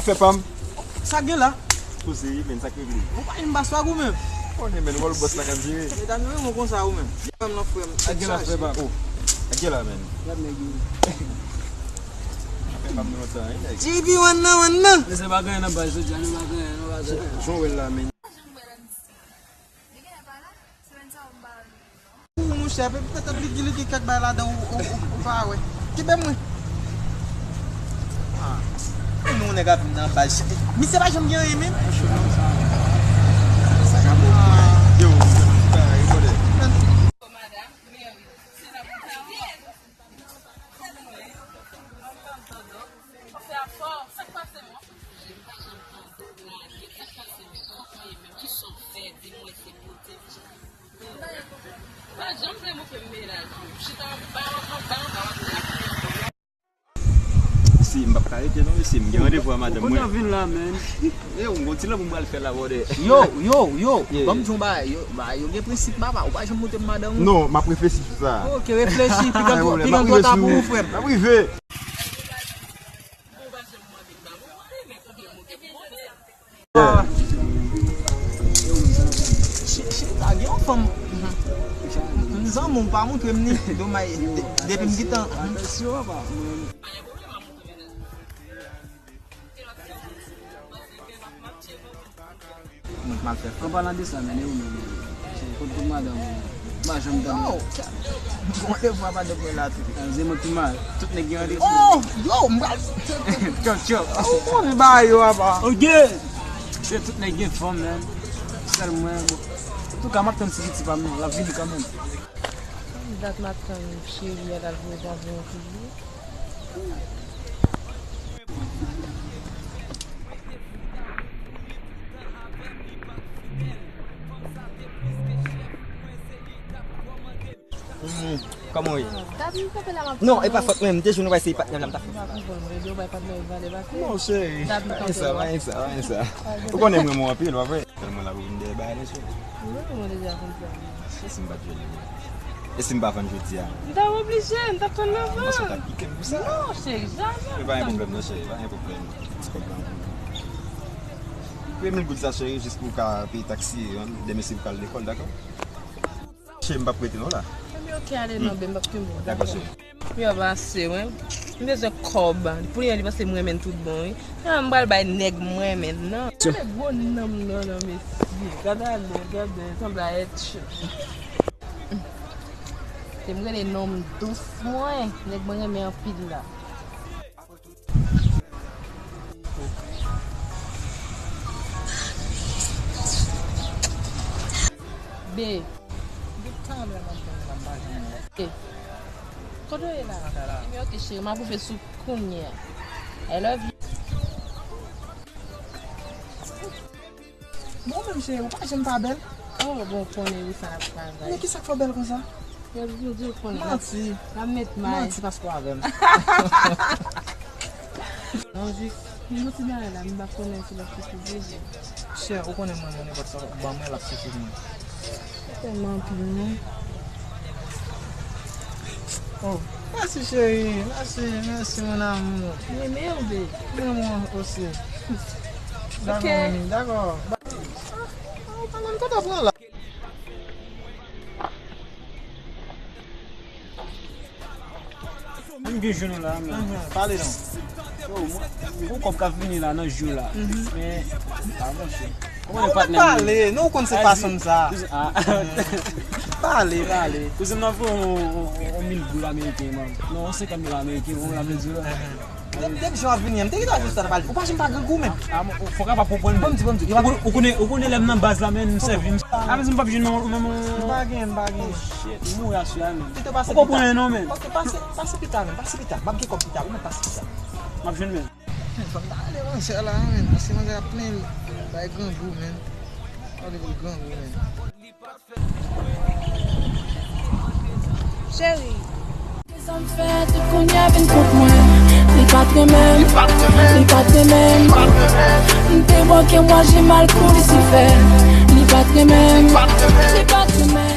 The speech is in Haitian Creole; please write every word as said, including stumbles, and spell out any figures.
Fè pa m. Sa gen la? Poze wi, men sa k regle? Ou pa janm ba swag ou menm. Konnen, men, wòl bòs la k ap jere. Medam yo renmen w konsa ou menm. Frè m nan frè m. Sa gen la, frè pa m? Oh, sa gen la, men. Gad nèg yo. Fè pa m nan lontan, wi, nèg. J B one nan, one nan. Men se pa gen nan baz jodi a, nou pa gen, nou pa gen. Jan w wè l la, men. Ou monchè, pe- petèt li gen, li gen kèk bagay ladan ou, ou, ou, ou pa wè. Kenbe mwen. Ah. Vin yon nèg ap vin nan baz. Misye pa janm gen anyen menm. Yo, yo, yo, yo. Si m p ap ka rete non, mesye, m gen randevou a madanm mwen. Ou kontan vin la, men. Yo, m gon ti lanmou m pral fè la, brother. Yo, yo, yo, ban m di yon bagay, yo, ba, yo gen prensip, papa, ou pa janm montre m madanm ou. Non, m ap reflechi sou sa. Ok, reflechi, pigan twò ta pou ou, frè m. M ap rive. Chita gen yon fanm. M zanmi w, pa montre m ni. Domay, de- depi m gentan. Mwen mal fè. An palan de sa, men, e ou menm? Kot, kot madanm ou? M pa janm tande. Yo, mwen de fwa pa de mwen la tou. Sa vle di mwen pi mal. Tout nèg gen randevou. Oh, yo, m pral. Tchòk, tchòk. Ou konnen bagay yo apa. Ok. Se tout nèg gen fanm, men. Sèl mwen, bon. Antouka, m ap tann ti piti pa m nan. L ap vini kanmenm. Dat m ap tann cheri a, l al voye pa voye yon figi. Kòman w ye? Non, e pa fòt mwen, m te jwenn ou bay se patnè m la, m ta fè. Non, cheri, pa gen sa, pa gen sa, pa gen sa. Ou konnen m renmen w anpil, pa vre? Tèlman l ap vin dèyè bagay la, cheri. Wi, mwen deja konn sa. E si m pa t jwenn li? E si m pa vann jodi a? M t ap oblije, m t ap tann nan vann. Ou panse w t ap kite m pou sa? Non, cheri, jamè. Men pa gen pwoblèm non, cheri, pa gen pwoblèm. Ti kòb la pou ou. Premye mil goud sa, cheri, jis pou w ka peye taksi, demen si w ka al lekòl, dakò? Cheri, m p ap rete non la. Ebyen, ok, ale non, ben, m p ap kenbe w. Dakò, cheri. Yo, pase, wi. M bezwen kòb. Pou li, li panse m renmen l tout bon, wi. Ah, m pral bay nèg m renmen l, non. Gade gwo nanm nan, non, mesye. Gade, gade, gade, sanble a èt cho. Se m rele nonm dous mwen. Nèg mwen renmen anpil la. Be. Depi talè m ap tann la, m pa janm wè. Be. Kote w ye la? Mwen la. Ebyen, ok, cheri, m ap ouvè sou kounye a. I love you. Bon, menm cheri, ou pa janm pa bèl. Oh, bon, konnen wi sa n ap travay. Men kisa k fè w bèl konsa? Gad, Bondye konnen. Manti. N ap met may. Manti paske w avè m. Non, jis, yon ti bagay la, m pa konnen si l ap sifize. Chè, ou konnen mwen, mwen nenpòt sa w ban mwen, l ap sifi mwen. Tèlman anpil, non. Oh, mèsi, cheri. Mèsi, mèsi, mon amour. M renmen w, babe. M renmen w osi. Ok. Dakò, mami, dakò. Ah, ah, ou pa konn kote w pran la. M vin jwenn ou la, men. Mhm, pale non. Yo, mwen, gon kòb k ap vini la nan jou la. Mhm. Men, ah, monchè. Ou konnen patnè m. Pale, non, ou konn se fason m sa. Ah. Pale, pale. Kouzen m nan voye yon, yon, yon mil goud ameriken, man. Non, yon senkant dola ameriken, yon lame di la. Depi, depi jan w ap vini an, m te gentan jis sa pale. Ou pa janm pa grangou menm. Ah, ah, fòk a pa konprann. Bon, m di, bon, m di. Ou konnen, ou konnen, ou konnen lè m nan baz la, men m sèvi m. A vle di m p ap jwenn non, non, non. M pa gen, m pa gen. Oh, shit, m mouri aswè a, men. Pito pase pita. Ou konprann non, men. Ok, pase, pase pita, men. Pase pita. M ap gen kòb pita, ou mèt pase pita. M ap jwenn, men. Fò m ta ale manzè la, men. Paske manzè ap plenn bay grangou, men. Gade pou grangou, men. Cheri. Sa m fè tout kounye a vin kont mwen. Li pa t renmen m, li pa t renmen m. M te bòke m waje mal pou Lisifè. Li pa t renmen m, li pa t renmen m.